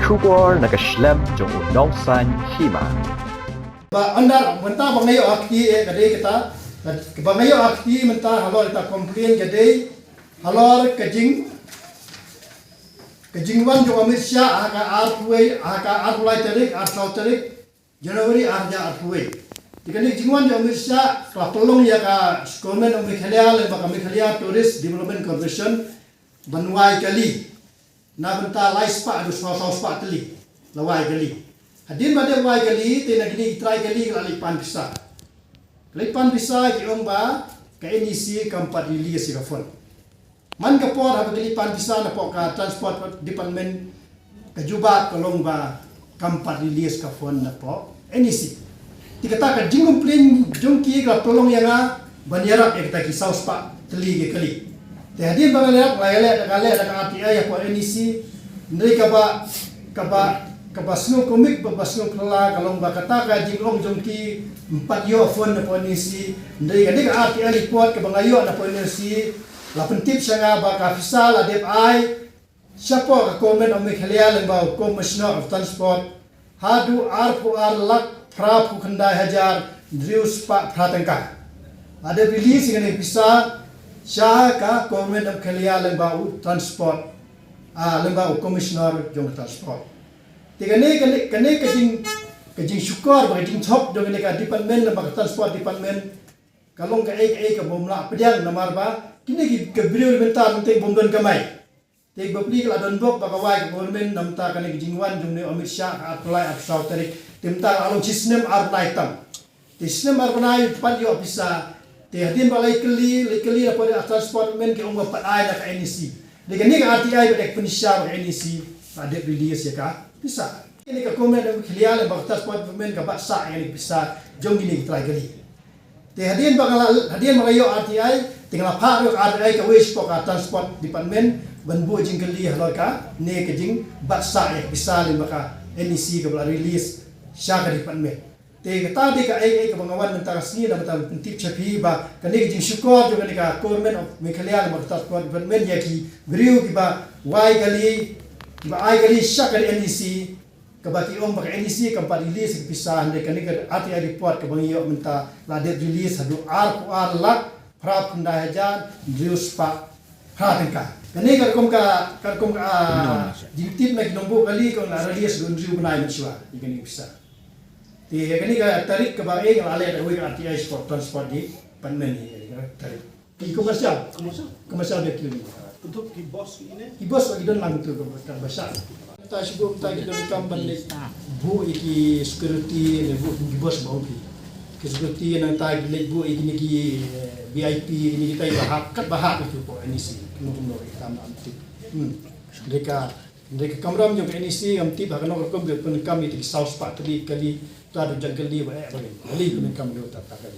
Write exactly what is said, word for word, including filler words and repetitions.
Khubor na ka shlem jong u nongsaiñ hima. Ba ynda mynta ba nga ïoh ha kti, eh, ka dei kata, ba nga ïoh ha kti mynta halor kata complain ka dei halor ka jing, ka jingwan jong u Amit Shah ha ka arphew, ha ka arphew lai tarik, arphew saw tarik January arhajar arphew wei. Te kane ka jingwan jong u Amit Shah ka la pynlong ïa ka government of Meghalaya lyngba ka Meghalaya Tourist Development Corporation ban wai kali na bynta lai spah haduh saw, saw spah tylli. La wai kali. Hadien ba dep wai kali te na kine ki trai kali ka la leit pan pisa. Ka leit pan pisa ki ong ba ka N E C kam pat release ïa ka fund. Man ka por haba ki leit pan pisa napoh ka Transport Department, ka jubab ka long ba kam pat release ka fund napoh N E C. Te kata ka jingcomplain jong ki ka la pynlong ïa nga ban ïarap ïa kita ki saw spah tylli ki kali. Te hadien ba nga la ïarap, nga la ïaleh da ka, leh da ka R T I hapoh N E C. Hynrei kaba, kaba, kaba sngewkhmih, ba, ba sngewphylla ka long ba kata ka jingong jong ki, ym pat ïoh fund napoh N E C. Hynrei kane ka R T I report kaba nga ïoh napoh N E C la pyntip sha nga ba ka pisa la dep ai shapoh ka Government of Meghalaya lyngba u Commissioner of Transport haduh arphew ar lak phraphew khyndai hajar hynriew spah phra tyngka. La dep release ïa kane ka pisa sha ka Government of Meghalaya lyngba u Transport, ah, lyngba u Commissioner jong ka Transport. Te kane, kane, kane ka jing, ka jingshukor bad ka jingthok jong kane ka department lyngba ka Transport Department ka long kaei kaei kaba ym lah pdiang namar ba kine ki, ki briew mynta teng teng bym don kamai. Te bapli ka la don bok ba ka wai ka government na bynta kane ka jingwan jong une u Amit Shah ha ka arphew lai, arphew saw tarik. Te mynta ka la long shi snem ar bnai tam. Te shi snem ar bnai ym pat ïoh pisa. Te hadien ba la kylli, la kylli na pdeng Transport Department ki ong ba pat ai na ka N E C. Te kane ka R T I ba dei ka pynshai ba ka N E C la dep release ïa ka pisa. Kane ka government of Meghalaya lyngba ka Transport Department ka bat sah ïa kane ka pisa jong kine ki trai kali. Te hadien ba nga la, hadien ba nga ïoh R T I, te nga la phah ruh ka R T I kawei shapoh ka Transport Department ban buh jingkylli halor kane ka jingbat sah ïa ka pisa lyngba ka N E C kaba la release sha ka department. Te kata dei kaei kaei kaba nga wan mynta ka sngi na bynta ban pyntip sha phi ba kane ka jingshukor jong kane ka Government of Meghalaya lyngba ka Transport Department ïa ki briew kiba wai kali, kiba ai kali sha ka N E C. Kaba ki ong ba ka N E C kam pat release ka pisa, hynrei kane ka R T I report kaba ngi ïoh mynta la dep release haduh arphew ar lak phraphew khyndai hajar hynriew spah phra tyngka. Kane ka rukom ka, ka rukom ka, ah, jingtip na ki nongbuh kali ka la release haduh hynriew bnai mynshuwa ïa kane ka pisa. Te ïa kane ka tarik kaba eh nga la leh da kawei ka R T I shapoh Transport Department ïa kane ka tarik. Ki commercial. Commercial. Commercial vehicle. Kyntu ki bus ki ne? Ki bus ki don lang tu ka, ka bus. Ta shu buh ta ki don kam ban leit buh ïa ki security ne buh ki bus ba ong ki. Ki security nangta ki leit buh ïa kine ki, eh, V I P kine kita ba hap, kat ba hap ïa ki pok N E C. Kumno kumno ïa ki tam am tip. Hmm. Mereka, mereka kamram jong N E C am tip ha kano ka rukom ka pyndonkam ïa ki saw spah tylli kali ta da jong kali ba eh ba kali pyndonkam ïa ta ta kali.